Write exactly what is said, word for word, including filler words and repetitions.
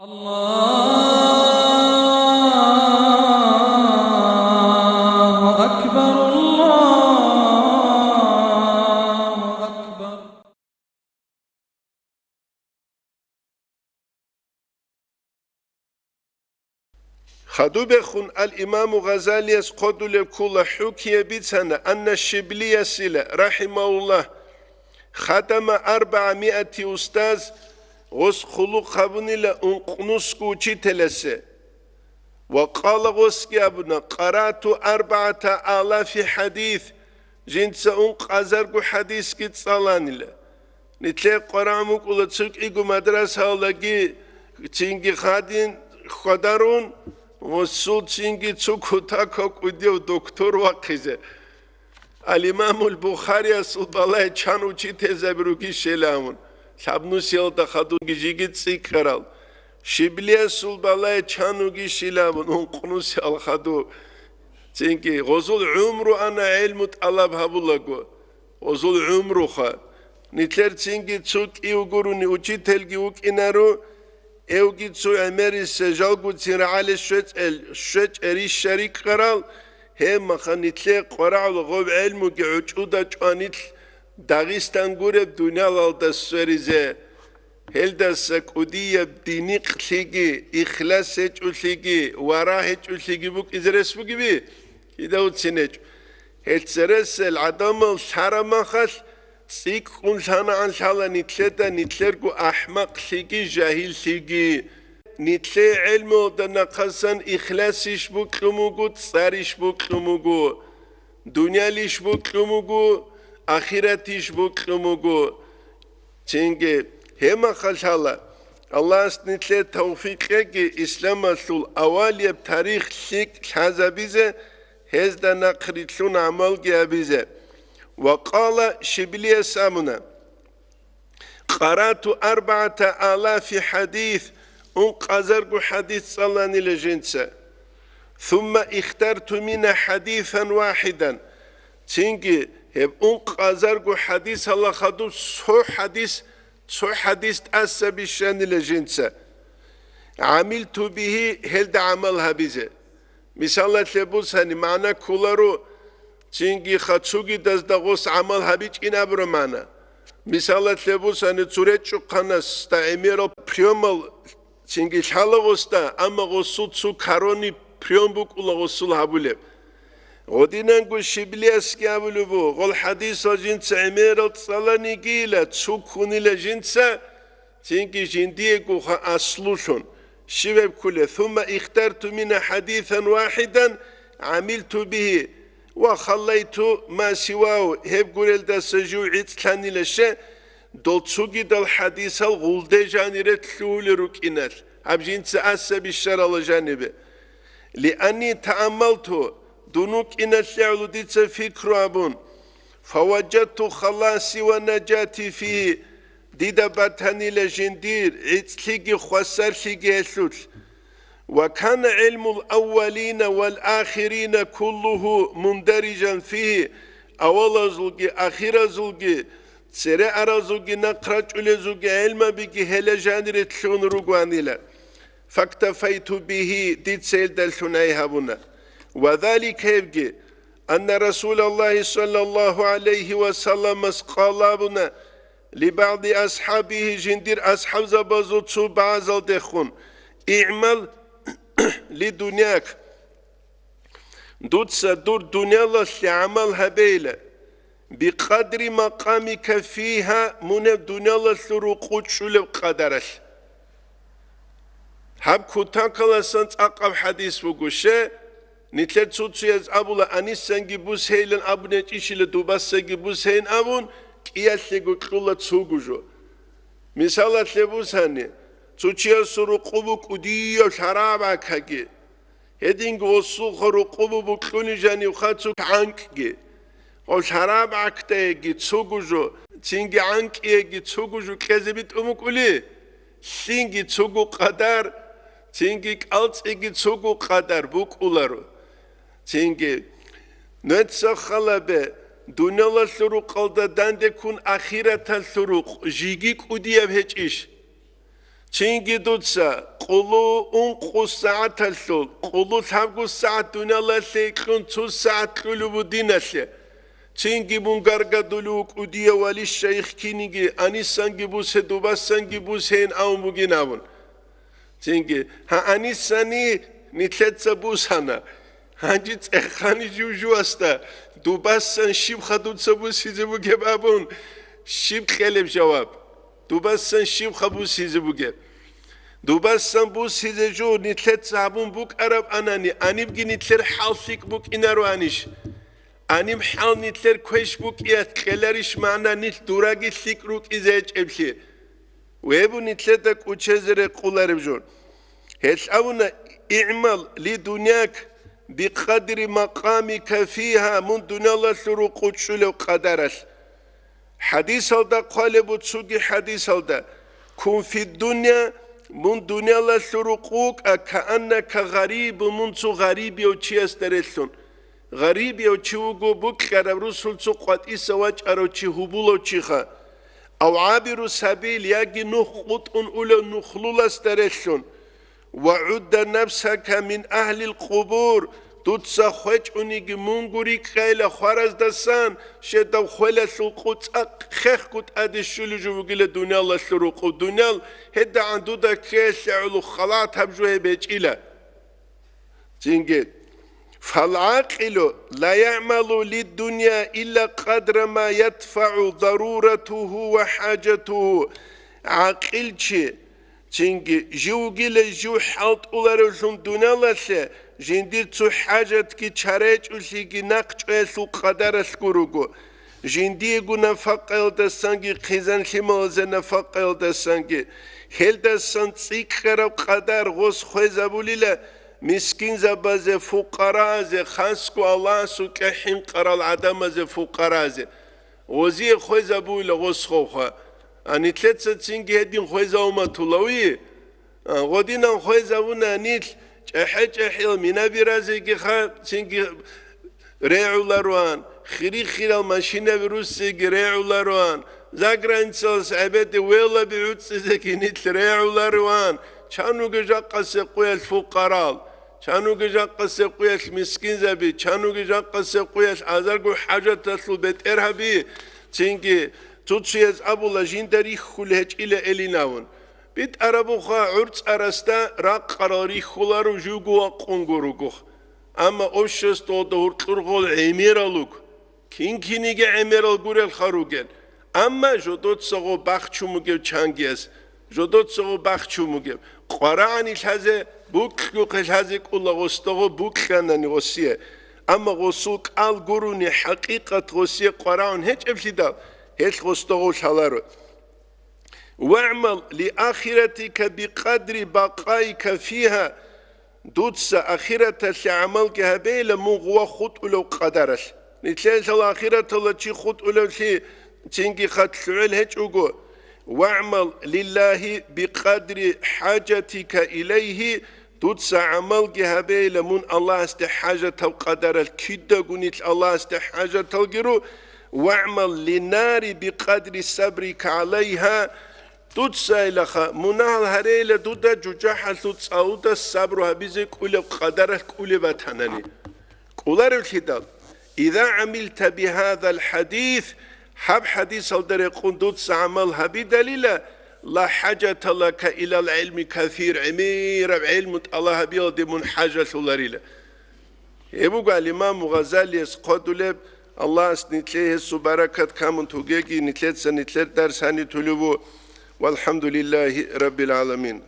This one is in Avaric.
الله أكبر، الله أكبر. Хадубехун ал-Имаму Гъазалияс хъодулеб ккула, хӀукие бицана, анна Шиблиясила, рахимауллагь, хадама арбагӀа миати устаз, гъос хъулухъ гьабунила ункънусго учителасе. Ва къала, гъосги абуна, къарату арбагӀата алафи хӀадис, жинца ункъазарго хӀадисги цӀаланила. Нилъее къварагӀун букӀула цо кӀиго мадрасаялдаги цинги хадин хьвадарун, гъосул цинги цо кутакав кӀудияв доктор вахъизе. Ал-Имамул Бухариясул балай чан учительзаби ругищ гьеле абун, лъабнусиялда хадуги жиги цӀикӀкӀарал. Шиблиясул балай чан вугищ гьеле абун, ункънусиял хаду. Цинги гъозул гӀумру ана гӀелму тӀалаб гьабулаго. Гъозул гӀумруха. Нилъер цинги цо кӀив гурони учительги вукӀинаро, эвги цо гӀемерисе жалгуцин рагӀале щвечӀел-, щвечӀерища рикӀкӀарал, гьебмаха нилъее къварагӀула гъоб гӀелмуги гӀучӀуда чӀванилъ Дагъистан гуреб дуниялалда сверизе. Гьелдаса кӀудияб динихълъиги, ихлас гьечӀолъиги, вара гьечӀолъиги букӀизе рес бугеби? Кида уцин гьечӀо. Гьел цересел гӀадамал лъараб махалъ, цӀикӀкӀун лъанагӀан лъала нилъеда нилъерго ахӀмакълъиги жагьиллъиги. Нилъее гӀелмуялда нахъасан ихласищ букьун буго, цӀарищ букьун буго, дуниялищ букьун буго, ахиратищ букьун буго. Цинги гьебмаха лъала, Аллагьас нилъее тавфикъ кьеги исламалъул авалияб тарих лъикӀ лъазабизе, гьезда нахърилълъун гӀамалги гьабизе. Ва къала, Шиблияс абуна, къарату арбагӀата алафи хӀадис, ункъазарго хӀадис цӀаланила жинца. Сумма ихтарту мина хӀадисан вахӀидан. Цинги гьеб ункъазарго хӀадисалда хадуб цо хӀадис, цо хӀадис тӀаса бищанила жинца. ГӀамилту бигьи, гьелда гӀамал гьабизе. Мисалалъе бусани, магӀна кколаро, цинги ха цугидазда гъос гӀамал гьабичӀин абураб магӀна. Мисалалъе бусани, цо речӀчӀухъанасда гӀемерал приёмал цинги лъала гъосда, амма гъосул цо карони приём букӀула гъосул гьабулеб. Гъодинанго Шиблиясги абулеб буго, гъол хӀадисал жинца гӀемерал цӀаланигийила, цо ккунила жинца, цинги жиндиего ха аслулъун. Щиб гьеб кколеб? Сумма ихтарту мина хӀадисан вахӀидан гӀамилту бигьи ва халлайту ма сивагьу, гьеб гурелдаса жив гӀицӀлъанила ще, дол цогидал хӀадисал гъулде жанире лъугьулел рукӀиналъ, гьаб жинца аса бищарала жанибе. Лианни тааммалту, дун вукӀиналъе гӀоло дица пикру гьабун, фаваджатту халаси ва наджати фигьи, дида батанила жиндир гӀицӀлъиги хвасарлъиги гьелъулъ. Ва кана гӀилмул аввалина вал ахирина куллугьу мундариджан фигьи, авалазулги ахиразулги, цере аразулги нахърачӀулезулги гӀелмабиги гьела жанире лъугьун ругоанила. Фактафайту бигьи, дица гьелдалъун гӀей гьабуна. Ва залик гьебги, анна Расулаллагьи саллаллагьу гӀалайгьи ва салламас къала абуна, либагӀди асхӀабигьи, жиндир асхӀабзабазул цо багӀазалдехун, игӀмал лидуньяк, дуца дур дуниялалъе гӀамал гьабейила, бикъадри макъамика фигьа, мун гьеб дуниялалъул рукъу чӀулеб къадаралъ. Гьаб кутакаласан цӀакъаб хӀадис буго, ще, нилъер цо-цояз абула, анисанги бусейилан абун гьечӀищила дубасаги бусейин абун, кӀиялъего кьула цугу жо. Мисалалъе бусани, цо чиясул рукъу букӀу дияв лъарабакаги, гьединго гъосулха рукъу букьуни жанивха цо гӀанкӀги. Гъов лъарабакдаеги цугу жо, цинги гӀанкӀиеги цугу жо кьезе битӀун букӀули, лъинги цугу къадар, цинги кӀалцӀиги цугу къадар букӀуларо. Цинги, нуца халабе, дуниялалъул рукъалда дандеккун ахираталъул рукъ жиги кӀудияб гьечӀищ? Цинги дуца къулу ункъо сагӀаталъул, къулу лъабго сагӀат дуниялалъе кьун цо сагӀат кьулеб буго диналъе. Цинги мун гаргадулев вукӀу дие вали шайх киниги, анисанги бусе, дубасанги бусейин абун бугин абун. Цинги, гьа, анисани нилъеца бусана. Гьанже цӀехани жив-живасда, дубасан щибха дуца бусизе бугеб абун, щиб кьелеб жаваб? Дубасан щибха бусизе бугеб? Дубасан бусизе жо нилъеца гьабун букӀараб анани, анибги нилъер хӀал лъикӀ букӀинароанищ? Аниб хӀал нилъер квеш букӀиялъ кьеларищ магӀна нилъ дураги лъикӀ рукӀизе гьечӀеблъи? Вебу нилъеда кӀучезе рекъолареб жо. Гьелъ абуна: «Игьмал ли дуняк бикъадри макъамика фигьа», мун дуниялалъул рукъу чӀулев къадаралъ. ХӀадисалда хъвалеб буго цоги хӀадисалда: «Кун фид дуня», мун дуниялалъул рукъу вукӀа, «кааннака гъариб», мун цо гъарибияв чиясда релълъун. Гъарибияв чи вуго букьарав русул цо къватӀиса вачӀарав чи, гьубулав чиха. Ав гӀабиру сабил, яги нух къутӀун улев нухлуласда релълъун. «Ва гӀудда нафсака мин агьлил къубур», дуца хвечӀониги мунго рикӀкӀайила хвараздасан, щедав хвелалъул къу цӀакъ хехго тӀаде щулеб жо бугила дуниялалъул рукъу. Дуниял гьедагӀан дуда ккеялъе гӀоло халат гьаб жо гьеб гьечӀила. Цинги: «Фал гӀакъилу ла ягӀмалу лиддуния илла къадра ма ядфагӀу даруратугьу ва хӀажатугьу». ГӀакъилчи, цинги, жив вугила жив хӀалтӀуларевлъун дуниялалъе, жиндир цо хӀажатги чарайчӀулъиги нахъчӀваялъул къадаралъ гуруго. Жиндиего нафакъаялдасанги, хъизан-лъималазе нафакъаялдасанги, гьелдасан цӀикӀкӀараб къадар гъос хвезабулила мискинзабазе, фукъаразе, хасго Аллагьасукьа хӀинкъарал гӀадамазе, фукъаразе. Гъозие хвезабуила гъос ховха. А нилъеца цинги гьедин хвезавуматулавиги? А, гъодинан хвезавуна нилъ чӀахӀи-чӀахӀиял минабиразегиха цинги регӀулароан, хири-хирал машинаби руссеги регӀулароан, заграницалас гӀебеде велаби гӀуцӀизеги нилъ регӀулароан, чан вуге жакъасе къуялъ фукъарал, чан вуге жакъасе къуялъ мискинзаби, чан вуге жакъасе къуялъ азарго хӀажаталъул бетӀергьаби, цинги цо-цояз абула жинда рихьулеб гьечӀила элинавун. БитӀарабуха гӀурцӀарасда ракъарал рихьуларо живго вакъунго ругоха. Амма обществоялда гьоркьор гъол гӀемерал руго. Кин-киниги гӀемерал гурелха ругел. Амма жодоцаго бахчун бугев чангияс, жодоцаго бахчун бугев. КъварагӀани лъазе, букьухъе лъазе кӀула гъосдаго букьанани гъосие. Амма гъосул кӀал гурони хӀакъикъат гъосие къварагӀун гьечӀеблъидал, гьелъ гъосдаго лъаларо. «ВагӀмал ли ахиратика бикъадри бакъаика фигьа», дуца ахираталъе гӀамалги гьабейила мун гъува хутӀулев къадаралъ. Нилъелъал ахираталда чи хутӀулевлъи цинги хатӀ лъугӀел гьечӀого. «ВагӀмал лиллагьи бикъадри хӀажатика илайгьи», дуца гӀамалги гьабейила мун Аллагьасде хӀажатав къадаралъ, кидаго нилъ Аллагьасде хӀажаталги ру, «вагӀмал линнари бикъадри сабрика гӀалайгьа», дуцайилаха, мунагьал гьарейила дуда жужахӀалъул цӀалуда сабру гьабизе кӀулеб къадаралъ кӀулеб батанани. КӀоларевлъидал, «Иза гӀамилта бигьазал хӀадис», гьаб хӀадисалда рекъон дуца гӀамал гьабидалила, «ла хӀажата лака илал гӀилми касир», гӀемераб гӀилму тӀалаб гьабиялде мун хӀажалъуларила. Гьеб буго гьал имам Гъазалияс хъвадулеб, Аллагьас нилъее гьесул баракат камун тугеги, нилъеца нилъер дарс гьанитулев ву. ВалхӀамдулиллагьи раббил гӀаламин.